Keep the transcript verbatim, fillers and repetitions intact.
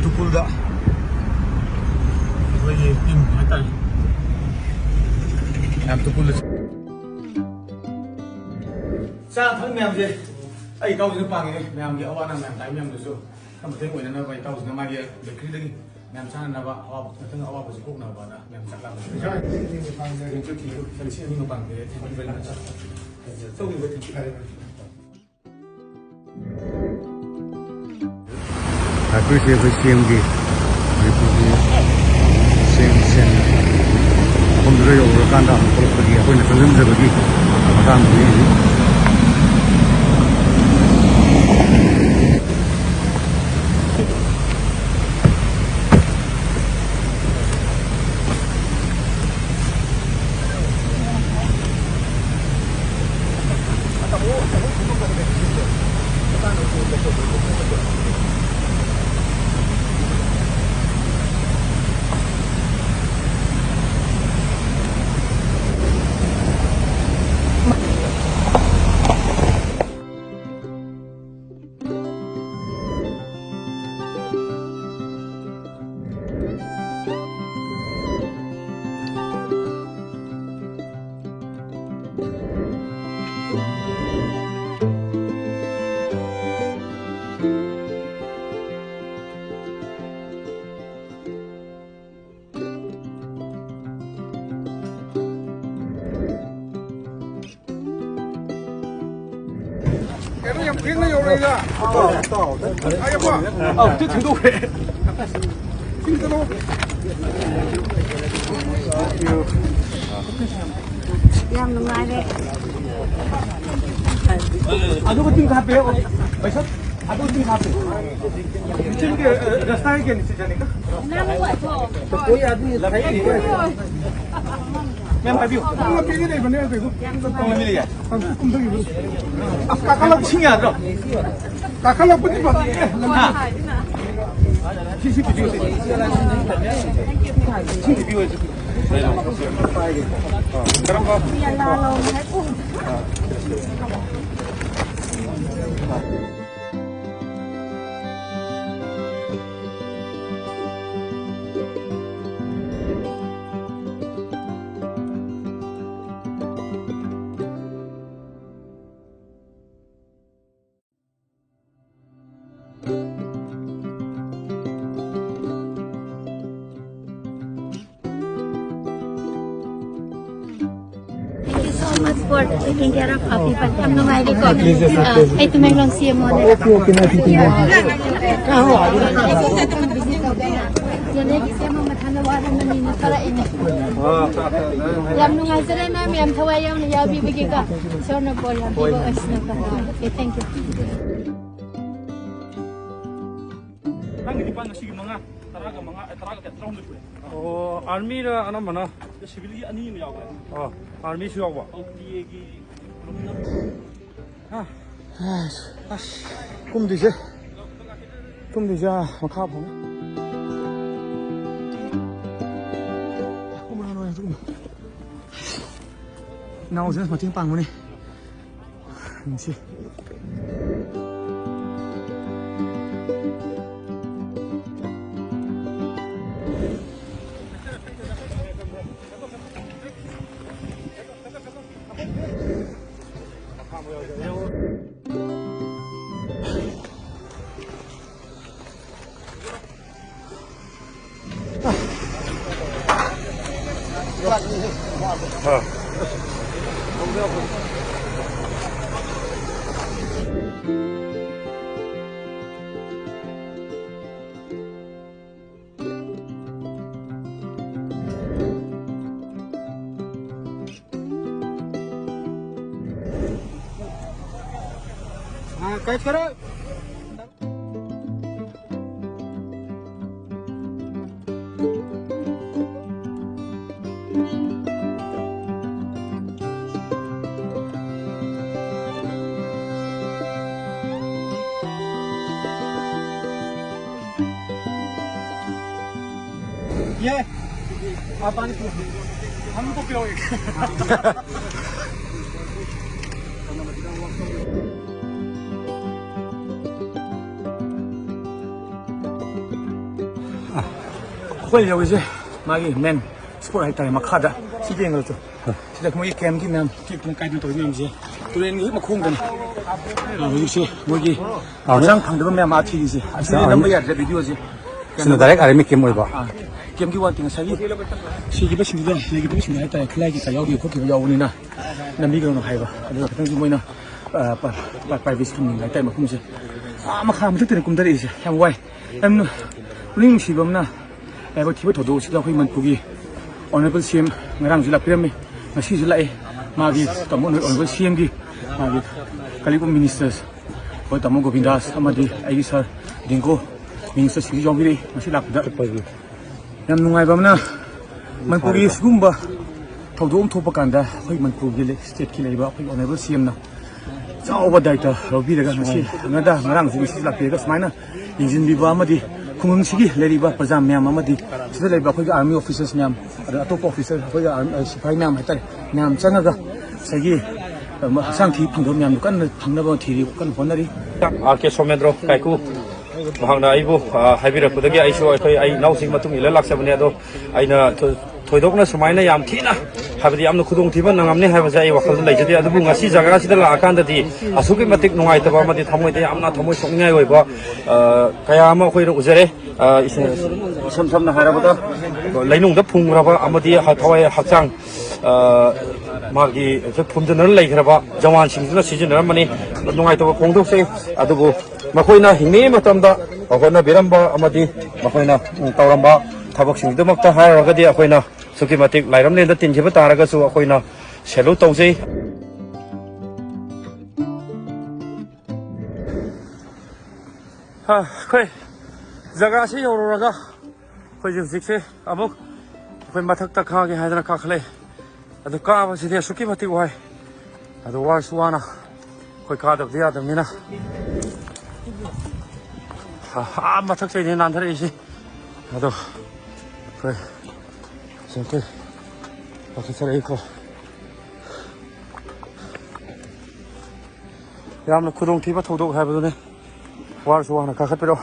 ꯇꯨꯄꯨꯜꯗ ꯑꯩꯈꯣꯏꯒꯤ ꯇꯤꯝ ꯍꯥꯏꯇꯥꯔꯦ, ꯃꯌꯥꯝ ꯇꯨꯄꯨꯜꯗ ꯆꯥ ꯊꯛ ꯃꯌꯥꯝꯁꯦ ꯑꯩ ꯏꯇꯥꯎꯁꯤꯅ ꯄꯥꯡꯉꯦ꯫ ꯃꯌꯥꯝꯒꯤ ꯑꯋꯥ ꯑꯅꯥ ꯃꯌꯥꯝ ꯇꯥꯏ ꯃꯌꯥꯝꯗꯨꯁꯨ ꯈꯔ ꯃꯇꯦꯡ ꯑꯣꯏꯅꯅꯕ ꯏꯇꯥꯎꯁꯤꯅ ꯃꯥꯒꯤ ꯕꯦꯀꯔꯤꯗꯒꯤ ꯃꯌꯥꯝ ꯆꯥꯅꯅꯕ ꯑꯋꯥꯕ, ꯃꯊꯪ ꯑꯋꯥꯕꯁꯨ ꯀꯣꯛꯅꯕꯅ ꯃꯌꯥꯝ ꯆꯥꯛ ꯂꯥꯡꯕꯁꯦ꯫ ꯂꯤꯁꯤꯡ ꯑꯅꯤ ꯃꯄꯥꯟꯗ ꯇꯧꯈꯤꯕ ꯊꯤꯡꯈꯤꯕ ꯑꯩꯈꯣꯏꯁꯦ ꯑꯩꯈꯣꯏ ꯁꯤ ꯑꯦꯝꯒꯤ ꯃꯅꯤꯄꯨꯔꯒꯤ ꯁꯤ ꯑꯦꯝ ꯁꯦꯟ ꯃꯐꯝꯗꯨꯗ ꯌꯧꯔꯀꯥꯟꯗ ꯑꯃꯨꯛ ꯊꯣꯛꯂꯛꯄꯒꯤ ꯑꯩꯈꯣꯏꯅ ꯆꯪꯁꯤꯟꯖꯕꯒꯤ ꯃꯇꯥꯡꯗꯨꯅꯤ꯫ ꯀꯩꯅꯣ ꯌꯥꯝ ꯊꯦꯡꯅ ꯌꯧꯔꯛꯏꯗ꯫ ꯑꯥꯎ, ꯇꯥꯎ꯫ ꯑꯥ, ꯌꯥꯝ ꯄꯥ꯫ ꯑꯥꯎ, ꯇꯨ ꯊꯤꯟꯗꯣꯛꯈ꯭ꯔꯦ꯫ ꯊꯤꯟꯒꯅꯨ꯫ ꯌꯥꯝ ꯅꯨꯡꯉꯥꯏꯔꯦ꯫ ꯑꯗꯨꯒ ꯇꯤꯡ ꯍꯥꯞꯄꯦ꯫ ꯄꯩꯁꯥ ꯑꯗꯨ ꯇꯤꯡ ꯍꯥꯞꯄꯦ꯫ ꯆꯤꯟꯒꯤ, ꯑ, ꯔꯁꯇꯥꯒꯤ ꯀꯩꯅꯣ ꯁꯤ ꯆꯥꯅꯤꯡꯗ꯫ ꯅꯪ ꯋꯥꯊꯣꯛ꯫ ꯃꯦꯝ, ꯍꯥꯏꯕꯤꯌꯨ꯫ ꯂꯝꯕꯤ ꯂꯩꯕꯅꯦ, ꯀꯩꯅꯣ꯫ ꯂꯝꯕꯤ ꯂꯩꯌꯦ꯫ ꯑꯁ, ꯀꯥꯈꯠꯂꯛ-, ꯏꯁꯤꯡ ꯌꯥꯗ꯭ꯔꯣ? ꯀꯥꯈꯠꯂꯛꯄꯗꯤ ꯐꯖꯩꯌꯦ, ꯂꯝꯕꯤ꯫ ꯍꯥ? ꯁꯤ, ꯁꯤ ꯄꯤꯕꯤꯌꯨ, ꯁꯤ꯫ ꯁꯤ ꯄꯤꯕꯤꯌꯨ, ꯁꯤ꯫ ꯀꯔꯝꯕ? Much for taking care of our people. ꯌꯥꯝ ꯅꯨꯡꯉꯥꯏꯔꯦꯀꯣ꯫ ꯑꯥ, ꯑꯩ ꯇꯃꯦꯡꯂꯣꯡ ꯁꯤ ꯑꯦꯝ ꯑꯣꯅꯦ꯫ Okay, okay, nice to meet you. ꯌꯥꯝ ꯅꯨꯡꯉꯥꯏꯖꯔꯦ, ꯃꯌꯥꯝ ꯊꯋꯥꯏ ꯌꯥꯎꯅ ꯌꯥꯎꯕꯤꯕꯒꯤꯀꯣ꯫ ꯏꯁꯣꯔꯅ ꯕꯣꯔ ꯌꯥꯝ ꯄꯤꯕ ꯑꯣꯏꯁꯅꯨꯀꯣ꯫ Okay, thank you. ꯅꯪꯒꯤꯗꯤ ꯄꯥꯟ ꯉꯁꯤꯒꯤ ꯃꯉꯥ, ꯇꯔꯥꯒ ꯃꯉꯥ, ꯑꯦ, ꯇꯔꯥꯒ ꯀꯌꯥ, ꯇꯔꯥꯍꯨꯝꯗꯣꯏ ꯁꯨꯔꯦ꯫ ꯑꯣ, ꯑꯥꯔꯃꯤꯔ ꯑꯅꯝꯕꯅ? ꯁꯤꯚꯤꯜꯒꯤ ꯑꯅꯤ ꯑꯃ ꯌꯥꯎꯈ꯭ꯔꯦ꯫ ꯑꯣ, ꯑꯥꯔꯃꯤꯁꯨ ꯌꯥꯎꯕ? ꯑꯧ, ꯇꯤ ꯑꯦꯒꯤ ꯄꯨꯂꯞꯅ꯫ ꯑꯥ, ꯑꯁ, ꯑꯁ, ꯀꯨꯝꯗꯣꯏꯁꯦ, ꯀꯨꯝꯗꯣꯏꯁꯦ, ꯑꯥ, ꯃꯈꯥ ꯐꯝ꯫ ꯀꯨꯝꯃꯨ, ꯀꯨꯝꯃꯨ, ꯀꯨꯝꯃꯨ꯫ ꯏꯅꯥꯎꯁꯤꯅ ꯃꯇꯦꯡ ꯄꯥꯡꯕꯅꯤ꯫ ꯅꯨꯡꯁꯤ꯫ हाँ, कैच करो। ये, आप पानी पियो। हमको पियो एक। ꯑꯩꯈꯣꯏ ꯌꯧꯔꯤꯁꯦ ꯃꯥꯒꯤ ꯃꯦꯟ ꯁ꯭ꯄꯣꯠ ꯍꯥꯏꯇꯥꯔꯦ, ꯃꯈꯥꯗ ꯁꯤꯗ ꯌꯦꯡꯉꯨ꯫ ꯁꯤꯗ ꯃꯣꯏꯒꯤ ꯀꯦꯝꯒꯤ ꯃꯌꯥꯝ ꯀꯦꯛꯇꯅ ꯀꯥꯏꯗꯅ ꯇꯧꯔꯤ ꯃꯌꯥꯝꯁꯦ ꯇꯨꯔꯦꯟꯒꯤ ꯍꯦꯛ ꯃꯈꯣꯡꯗꯅꯤ꯫ ꯑ, ꯍꯧꯖꯤꯛꯁꯦ ꯃꯣꯏꯒꯤ ꯑꯥ, ꯍꯛꯆꯥꯡ ꯐꯪꯗꯕ ꯃꯌꯥꯝ ꯑꯥ ꯊꯤꯔꯤꯁꯦ꯫ ꯑꯁꯤꯗꯤ ꯑꯥ, ꯅꯝꯕ ꯌꯥꯗ꯭ꯔꯦ ꯚꯤꯗꯤꯑꯣꯁꯦ꯫ ꯁꯤꯅ ꯗꯥꯏꯔꯦꯛ ꯑꯥꯔꯃꯤ ꯀꯦꯝ ꯑꯣꯏꯕ꯫ ꯑꯥ꯫ ꯀꯦꯝꯒꯤ ꯋꯥꯟꯇꯤ ꯉꯁꯥꯏꯒꯤ ꯁꯤꯈꯤꯕꯁꯤꯡꯗꯨꯗ ꯂꯩꯈꯤꯗꯕꯁꯤꯡꯗꯨ ꯍꯥꯏꯇꯥꯔꯦ, ꯈꯨꯠꯂꯥꯏ ꯀꯩꯀꯥ ꯌꯥꯎꯔꯤꯕ ꯈꯣꯠꯈꯤꯕ ꯌꯥꯎꯕꯅꯤꯅ ꯅꯝꯕꯤꯒꯅꯨ ꯍꯥꯏꯕ, ꯑꯗꯨꯒ ꯈꯤꯇꯪꯁꯨ ꯃꯣꯏꯅ ꯄ꯭ꯔꯥꯏꯚꯦꯁꯤ ꯊꯝꯅꯤꯡꯕ ꯍꯥꯏꯇꯥꯔꯦ ꯃꯐꯝꯁꯦ꯫ ꯑꯥ ꯃꯈꯥ ꯃꯊꯛꯇꯅ ꯀꯨꯝꯊꯔꯛꯏꯁꯦ, ꯌꯥꯝ ꯋꯥꯏ꯫ ꯌꯥꯝꯅ ꯄꯨꯛꯅꯤꯡ ꯅꯨꯡꯁꯤꯕ ꯑꯃꯅ, ꯂꯥꯏꯕꯛ ꯊꯤꯕ ꯊꯧꯗꯣꯛ ꯑꯁꯤꯗ ꯑꯩꯈꯣꯏ ꯃꯅꯤꯄꯨꯔꯒꯤ ꯑꯣꯅꯔꯦꯕꯜ ꯁꯤ ꯑꯦꯝ ꯉꯔꯥꯡꯁꯨ ꯂꯥꯛꯄꯤꯔꯝꯃꯤ, ꯉꯁꯤꯁꯨ ꯂꯥꯛꯑꯦ꯫ ꯃꯥꯒꯤ ꯇꯥꯃꯣ ꯑꯣꯅꯔꯦꯕꯜ ꯁꯤ ꯑꯦꯝꯒꯤ ꯃꯥꯒꯤ ꯀꯂꯤꯛ ꯃꯤꯅꯤꯁꯇꯔ ꯑꯩꯈꯣꯏ ꯇꯥꯃꯣ ꯒꯣꯕꯤꯟꯗꯥꯁ ꯑꯃꯗꯤ ꯑꯩꯒꯤ ꯁꯥꯔ ꯗꯤꯡꯒꯣ ꯃꯤꯅꯤꯁꯇꯔꯁꯤꯡꯁꯨ ꯌꯥꯎꯕꯤꯔꯛꯏ ꯉꯁꯤ ꯂꯥꯛꯄꯗ꯫ ꯌꯥꯝ ꯅꯨꯡꯉꯥꯏꯕ ꯑꯃꯅ, ꯃꯅꯤꯄꯨꯔꯒꯤ ꯁꯤꯒꯨꯝꯕ ꯊꯧꯗꯣꯛ ꯑꯃ ꯊꯣꯛꯄ ꯀꯥꯟꯗ ꯑꯩꯈꯣꯏ ꯃꯅꯤꯄꯨꯔꯒꯤ ꯂꯩ-, ꯁ꯭ꯇꯦꯠꯀꯤ ꯂꯩꯔꯤꯕ ꯑꯩꯈꯣꯏ ꯑꯣꯅꯔꯦꯕꯜ ꯁꯤ ꯑꯦꯝꯅ ꯆꯥꯎꯕ ꯗꯥꯏꯇ ꯂꯧꯕꯤꯔꯒ ꯉꯁꯤ ꯉꯔꯥꯡ, ꯉꯔꯥꯡꯁꯨ ꯉꯁꯤ ꯂꯥꯛꯄꯤꯔꯒ ꯁꯨꯃꯥꯏꯅ ꯌꯦꯡꯁꯤꯟꯕꯤꯕ ꯑꯃꯗꯤ ꯈꯨꯡꯒꯪꯁꯤꯒꯤ ꯂꯩꯔꯤꯕ ꯄ꯭ꯔꯖꯥ ꯃꯌꯥꯝ ꯑꯃꯗꯤ ꯁꯤꯗ ꯂꯩꯔꯤꯕ ꯑꯩꯈꯣꯏꯒꯤ ꯑꯥꯔꯃꯤ ꯑꯣꯐꯤꯁꯔꯁ ꯃꯌꯥꯝ, ꯑꯗ ꯑꯇꯣꯞꯄ ꯑꯣꯐꯤꯁꯔ, ꯑꯩꯈꯣꯏꯒꯤ ꯑꯥꯔꯃꯤ, ꯁꯤꯐꯥꯏ ꯃꯌꯥꯝ ꯍꯥꯏꯇꯥꯔꯦ, ꯃꯌꯥꯝ ꯆꯪꯉꯒ ꯉꯁꯥꯏꯒꯤ, ꯑ, ꯍꯛꯆꯥꯡ ꯊꯤ ꯐꯪꯗꯕ ꯃꯌꯥꯝꯗꯨ ꯀꯟꯅ ꯐꯪꯅꯕ ꯊꯤꯔꯤ, ꯀꯟꯅ ꯍꯣꯠꯅꯔꯤ꯫ ꯑꯥꯔ ꯀꯦ ꯁꯣꯃꯦꯟꯗ꯭ꯔꯣ ꯀꯥꯏꯀꯨ, ꯃꯍꯥꯛꯅ ꯑꯩꯕꯨ, ꯑ, ꯍꯥꯏꯕꯤꯔꯛꯄꯗꯒꯤ ꯑꯩꯁꯨ ꯑꯩꯈꯣꯏ, ꯑꯩ ꯏꯅꯥꯎꯁꯤꯡ ꯃꯇꯨꯡ ꯏꯜꯂ ꯂꯥꯛꯆꯕꯅꯦ꯫ ꯑꯗꯣ ꯑꯩꯅ ꯊꯣ-, ꯊꯣꯏꯗꯣꯛꯅ ꯁꯨꯃꯥꯏꯅ ꯌꯥꯝ ꯊꯤꯅ, ꯍꯥꯏꯕꯗꯤ ꯌꯥꯝꯅ ꯈꯨꯗꯣꯡꯊꯤꯕ ꯅꯪꯉꯝꯅꯤ ꯍꯥꯏꯕꯁꯦ ꯑꯩ ꯋꯥꯈꯜꯗ ꯂꯩꯖꯗꯦ꯫ ꯑꯗꯨꯕꯨ ꯉꯁꯤ ꯖꯒꯥꯁꯤꯗ ꯂꯥꯛꯑꯀꯥꯟꯗꯗꯤ ꯑꯁꯨꯛꯀꯤ ꯃꯇꯤꯛ ꯅꯨꯡꯉꯥꯏꯇꯕ ꯑꯃꯗꯤ ꯊꯃꯣꯏꯗ ꯌꯥꯝꯅ ꯊꯃꯣꯏ ꯁꯣꯛꯅꯤꯡꯉꯥꯏ ꯑꯣꯏꯕ, ꯑ, ꯀꯌꯥ ꯑꯃ ꯑꯩꯈꯣꯏꯅ ꯎꯖꯔꯦ꯫ ꯑ, ꯏꯁ-, ꯏꯁꯝ ꯁꯝꯅ ꯍꯥꯏꯔꯕꯗ, ꯂꯩꯅꯨꯡꯗ ꯐꯨꯝꯈ꯭ꯔꯕ ꯑꯃꯗꯤ ꯍ-, ꯊꯋꯥꯏ ꯍꯛꯆꯥꯡ, ꯑ, ꯃꯥꯒꯤ ꯐꯨꯝꯖꯤꯟꯅꯔ ꯂꯩꯈ꯭ꯔꯕ ꯖꯋꯥꯟꯁꯤꯡꯗꯨꯅ ꯁꯤꯖꯤꯟꯅꯔꯝꯕꯅꯤ꯫ ꯅꯨꯡꯉꯥꯏꯇꯕ ꯐꯣꯡꯗꯣꯛꯆꯩ꯫ ꯑꯗꯨꯕꯨ ꯃꯈꯣꯏꯅ ꯍꯤꯡꯂꯤꯉꯩ ꯃꯇꯝꯗ ꯍꯣꯠꯅꯕꯤꯔꯝꯕ ꯑꯃꯗꯤ ꯃꯈꯣꯏꯅ ꯇꯧꯔꯝꯕ ꯊꯕꯛꯁꯤꯡꯒꯤꯗꯃꯛꯇ ꯍꯥꯏꯔꯨꯔꯒꯗꯤ ꯑꯩꯈꯣꯏꯅ ꯑꯁꯨꯛꯀꯤ ꯃꯇꯤꯛ ꯂꯥꯏꯔꯝꯂꯦꯟꯗ ꯇꯤꯟꯈꯤꯕ ꯇꯥꯔꯒꯁꯨ ꯑꯩꯈꯣꯏꯅ ꯁꯦꯂꯨꯠ ꯇꯧꯖꯩ꯫ ꯑ, ꯑꯩꯈꯣꯏ ꯖꯒꯥꯁꯤ ꯌꯧꯔꯨꯔꯒ ꯑꯩꯈꯣꯏꯁꯦ ꯍꯧꯖꯤꯛꯁꯦ ꯑꯃꯨꯛ ꯑꯩꯈꯣꯏ ꯃꯊꯛꯇ ꯀꯥꯒꯦ ꯍꯥꯏꯗꯅ ꯀꯥꯈꯠꯂꯛꯑꯦ꯫ ꯑꯗꯨ ꯀꯥꯕꯁꯤꯗꯤ ꯑꯁꯨꯛꯀꯤ ꯃꯇꯤꯛ ꯋꯥꯏ꯫ ꯑꯗꯨ ꯋꯥꯔꯁꯨ ꯋꯥꯅ ꯑꯩꯈꯣꯏ ꯀꯥꯗꯕꯗꯤ ꯌꯥꯗꯕꯅꯤꯅ, ꯑꯥ ꯃꯊꯛꯇꯩꯅꯦ ꯅꯥꯟꯊꯔꯛꯏꯁꯦ꯫ ꯑꯗꯣ ꯑꯩꯈꯣꯏ ꯁꯦ ꯑꯩꯈꯣꯏ ꯀꯥꯈꯠꯆꯔꯛꯏꯀꯣ꯫ ꯌꯥꯝꯅ ꯈꯨꯗꯣꯡꯊꯤꯕ ꯊꯧꯗꯣꯛ ꯍꯥꯏꯕꯗꯨꯅꯤ꯫ ꯋꯥꯔꯁꯨ ꯋꯥꯅ ꯀꯥꯈꯠꯄꯤꯔꯣ꯫